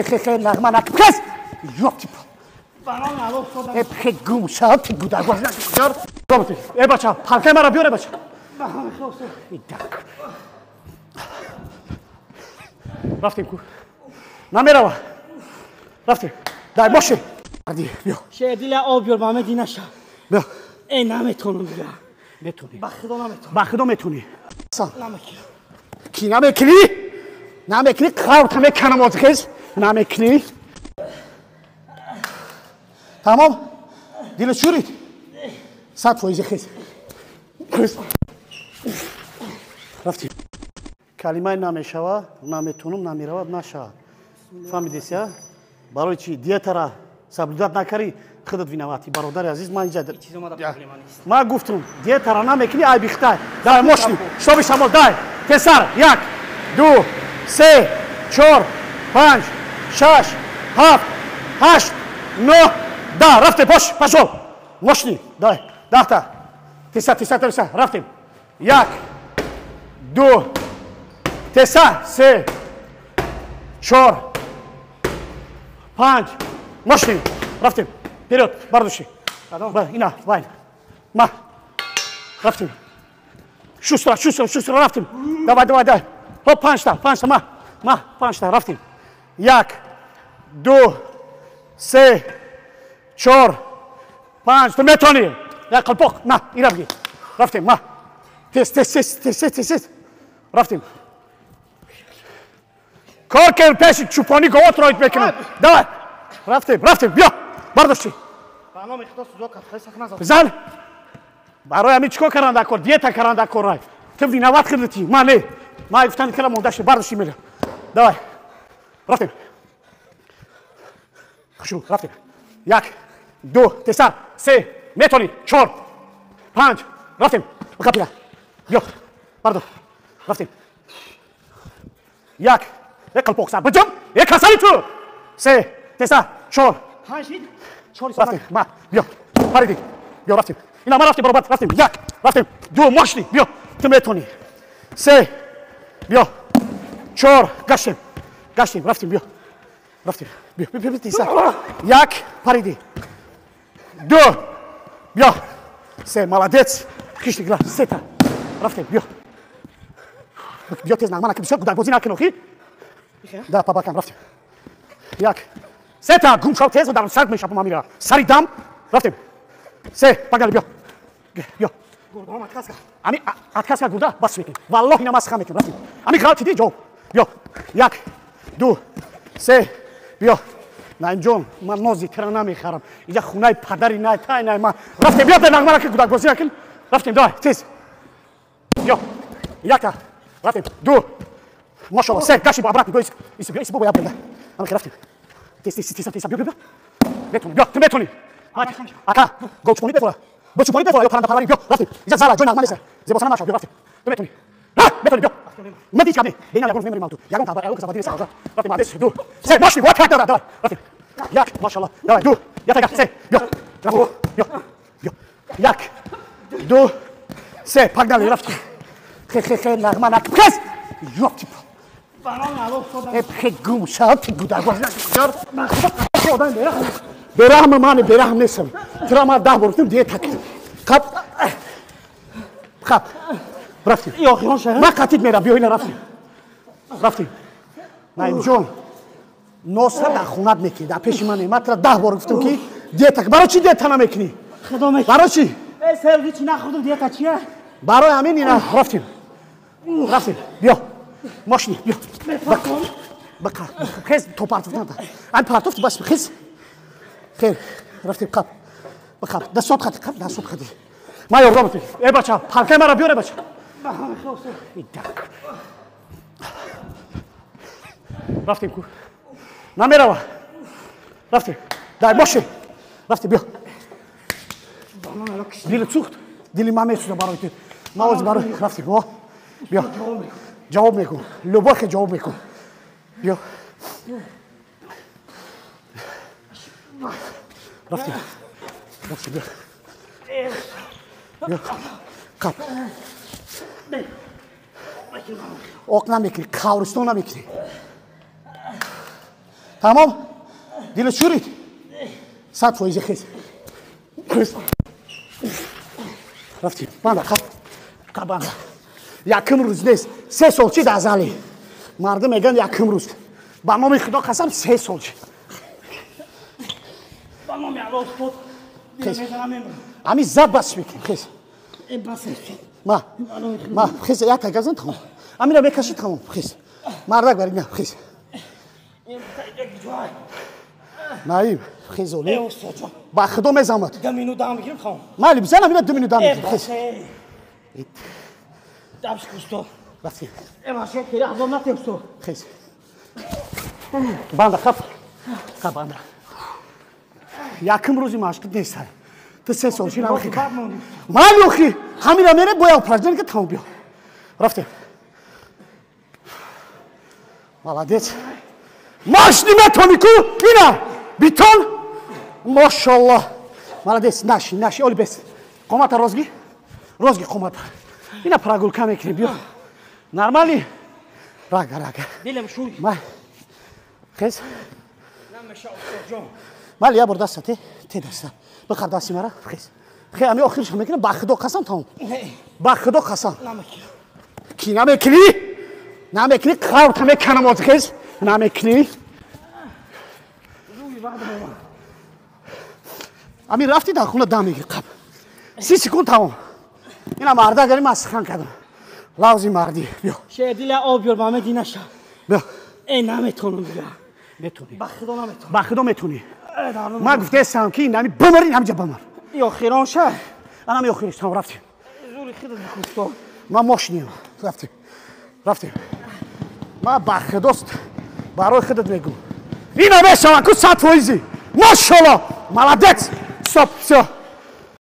Хе нағма накпкас. Ёпти. Э гум шав ти гудагоз накпкар. Э бача, палкаи маро биёр, э бача. Итак. Рафтем ку. Намерава. Рафтем. Дай боши. Биё. Шердила об биёр, ба мединаша. Биё. Э наметонам дига. Метони. Ба худо наметонам. Ба худо метони. Намекунам. Ки намекунӣ? Намекунӣ, қаврта меканам озхез. Намекунӣ. Тамом? Дилат шӯрид? 100% хез. Хез. Рафтем. Калимаи намешава, наметонам, намеравад, нашавад. Фаҳмидеся? Барои чи диетара соблюдать накарӣ, худат виноватӣ. Бародари азиз, ман инҷа ман гуфтам, диетара намекунӣ, ай бихтай. Давай, мошни, шоби шамол, дай. Тесар, 1, 2, 3, 4, 5, 6, 7, 8, 9, 10. Рафтем, пош, пошел. Мошни, дай, 10та. Теса, теса, теса, рафтем. 1, 2, 3, 3, 4, 5. Мошни, рафтем. Вперед, бардоши. Ина, вайн. Ма. Рафтем. Шустро, шустро, шустро, рафтем. Давай, давай, давай. Хоп, 5та, 5та, ма. Ма, 5та, рафтем. 1, 2, 3, 4, 5. Ту метонӣ. Як қалпоқ, на, ира бигир. Рафтем, ма. Тез, тез, тез, тез, тез, тез. Рафтем. Кор кун, пеши чӯпонӣ говот роид мекунам. Давай. Рафтем, рафтем, биё. Бардошти. Зан. Барои ҳамин чӣ кор кардан дар кор? Диета кардан дар кор рай. Ту виноват худати, ман не. Ман гуфтам кара монда шуд, бардошти мера. Давай. Рафтем. Хушу, рафтем. 1, 2, 3, 3, метони, 4, 5, рафтем. Бақапира. Биё. Бардор. Рафтем. 1, як қалпоқ сар. Биҷам, як касали ту. 3, 3, 4, 5, 4. Рафтем. Ма, биё. Париди. Биё, рафтем. Ина, ма рафтем, баробар, рафтем. 1, рафтем. 2, мошни, биё. Ту метони. 3, биё. 4, гаштем. Гаштем, рафтем, биё. Рафтем. Биё, биё, биё, тиса. 1, париди. 2, биё. 3, молодец. Хишти гла, 3та. Рафтем, биё. Биё тез нағма накун, бисёр гудакбозӣ накун, охи? Да, пабакам, рафтем. 1, 3та, гум шав тез, дар сар мешапам амира. Сари дам, рафтем. 3, пагали, биё. Биё. Ами отказ кард гурда, бас мекунем. Валлоҳ ина масха мекунем, рафтем. Ами ғалтидӣ, ҷавоб. Биё. 1, 2, 3, биё. Наимҷон, ман нози тира намехарам. Инҷа хунаи падари най тай най ман. Рафтем, биё, нағма накун, гудакбозӣ накун. Рафтем, давай, тез. Биё. 1та. Рафтем. 2. Машалло, 3, гаши обратно, биё, иси, биё, иси, бобо, я бирда. Ами рафтем. Тез, тез, тез, тез, биё, биё, биё. Метони, биё, ту метони. Ака, гол чӯпонӣ бефора. Бо чӯпонӣ бефора, ё паранда парварӣ, биё, рафтем. Инҷа зала, ҷои нағма нест. Зебосана наша, биё, рафтем. Ту метони. Метони, биё. Ман ҳеҷ гап не. Бейнам ягон мемирим ту. Ягон таба, ягон касабати нест, рафтем. Молодец, 2, 3, мошни, вот так, давай, рафтем. 1, машалло, давай, 2, 1, 3, биё. Рафтем, биё, биё. 1, 2, 3, погнали, рафтем. Хе, хе, хе, нағма накпкас. Ёпти. Э хе гум шав ти гудагоз накпкар. Бераҳм ман бераҳм нестам. Тира ман 10 бор гуфтам диета кун. Қап. Қап. Рафтем. Ман қатид мерам, биё ина рафтем. Рафтем. Наимҷон, носа дар хонат мекунӣ, дар пеши ман не. Ман тира 10 бор гуфтам ки диета кун. Барои чӣ диета намекунӣ? Барои чӣ? Э сер ҳеҷ нахӯрдам, диета чия? Барои ҳамин ина рафтем. Рафтем. Биё. Мошни, биё. Бақа. Хез то партоф нада. Ан партоф бас хез. Хер, рафтем қап. Бақап. Дастот хати, қап, дастот хати. Ман ёрдам метам. Э бача, палкаи маро биёр, э бача. Итак. Рафтем ку. Намерава. Рафтем. Дай моши. Рафтем, биё. Дилат сӯхт. Дили ман месӯза барои ту. Ман ози барои рафтем. О. Биё. Ҷавоб мекун. Любой ҷавоб мекун. Биё. Рафтем. Рафтем, биё. Биё. Қап. Оқ намекунӣ, қавристон намекунӣ. Тамом? Дилат шурид? 100% хез. Хез. Рафтем. Банда хаб. Қабанда. Якум рӯз нест. 3 сол чи дар зали. Мардум мегӯянд якум рӯз. Ба номи Худо қасам 3 сол чи. Ба номи Аллоҳ устод. Ами зад бас мекунем хез. Ма. Ма хез як та газан тамом. Амира мекаши тамом хез. Мардак бари на хез. Наим хез оли. Ба Худо мезамад. 2 минут дам мегирам тамом. Майли бизан амира 2 минут дам мегирам хез. Дабш устод. Рафтем. Маша хеле азоб натем устод. Хез. Банда хаб. Хаб банда. Якум рӯзи машқит нест. Ту 3 сол ши намехи. Майли охи. Ҳамира мере бояд упражнение тамом биё. Рафтем. Молодец. Машни метони ку? Ина. Битон. Машаллоҳ. Молодец. Наши, наши. Оли бес. Қомата розги. Розги қомата. Ина прогулка мекунем биё. Нормали? Рага, рага. Дилам шуй. Ма. Хез. Намеша устод ҷон. Мали я бор даста те, те даста. Бихар дасти мара. Хез. Хе ами охирш мекунем ба Худо қасам тамом. Ба Худо қасам. Ки намекунӣ? Намекунӣ қаврта меканам оз хез. Намекунӣ? Ами рафти дар хона дам мегири қаб. 30 секунд тамом. Ина марда гари ман сухан кардам. Лавзи марди биё. Шердила об биёр ба меди наша. Биё. Э наметонам дига. Метонӣ. Ба Худо наметонам. Ба Худо метонӣ. Ман гуфтаестам ки инами бимар, инамиҷа бимар. И охирон ша. Анами охириш тамом рафтем. Зури худат бикун. Ман мошинем. Рафтем. Рафтем. Ман ба Худост барои худат мегӯм. Ина мешавам ку 100%. Машаллоҳ. Молодец. Стоп, всё.